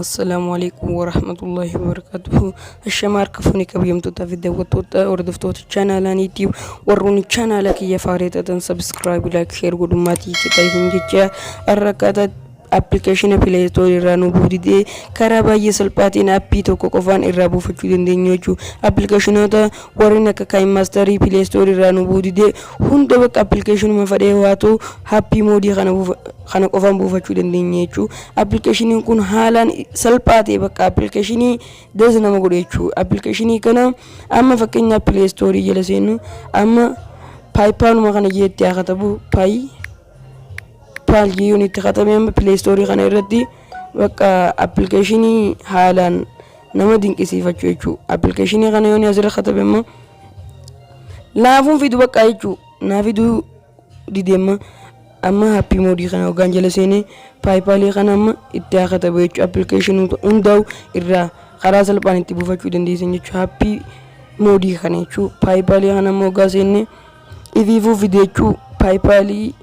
Assalaamu alaikum warahmatullahi wabarakatuhu. Ashama harka fuuni kabajamtootaa fi daawwattoota hordoftoota chaanaalaa YouTube warroonni chaanaala kiyya faaree taatan subscribe, like, share godhuun maatii kiyya isin jecha har'a akkaataa appilikeeshina Play Store irraa nu bu'uu didee karaa baay'ee salphaatiin appii tokko qofaan irraa buufachuu dandeenyu jechuudha. Appilikeeshinoota warreen akka KineMaster Play Store irraa nu bu'uu didee hunda bakka appilikeeshinuma fedhee haa ta'u Happy Mod kana qofaan buufachuu dandeenya jechuudha. Appilikeeshiniin kun haalaan salphaa ta'e bakka appilikeeshinii das nama godhu jechuudha. Appilikeeshinii kana amma fakkeenyaaf Play Store jala seennu, amma PayPaluma kana jeetti haa katabu, PayPal jechuun itti katabee amma Play Store kana irratti bakka appilikeeshinii haalaan nama dinqisiifachuu jechuudha. Appilikeeshinii kana yoon asirra katabe immoo laafuun fidu bakka jechuudha. Naa fiduu dideemma. Amma Happy Mod kana hoggaan jala seenee PayPalii kana amma itti haa katabu jechuudha. Appilikeeshinii hundaa'u irraa karaa salphaan itti buufachuu dandeessan jechuudha. Happy Mod kana jechuudha. PayPalii kana amma hoggaa seenne ifiifuu fide jechuudha. PayPalii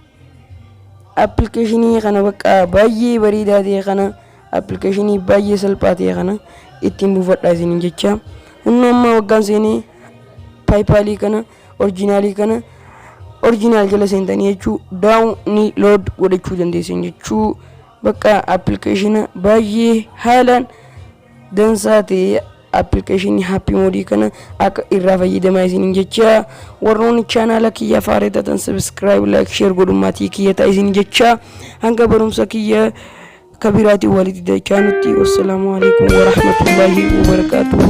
appilikeeshinii kana bakka baay'ee bareedaa ta'e kana, appilikeeshinii baay'ee salphaa ta'e kana ittiin buufadhaa isiniin jecha. Humna amma waggaan seenee PayPalii kana originalii kana original jala seentanii jechuu download godhachuu dandeessan jechuu. Bakka appilikeeshina baay'ee haalaan dansaa ta'e, appilikeeshinii Happy Mod kana akka irraa fayyadamaa isiniin jecha. Warroonni chaanaala kiyya faaree taatan subscribe, like, share godhuun maatii kiyya ta'a isiniin jecha. Hanga barumsa kiyya kabiraatiin walitti dachaa nutti, wassalaamu alaikum warahmatullaahi wabarakaatuhu.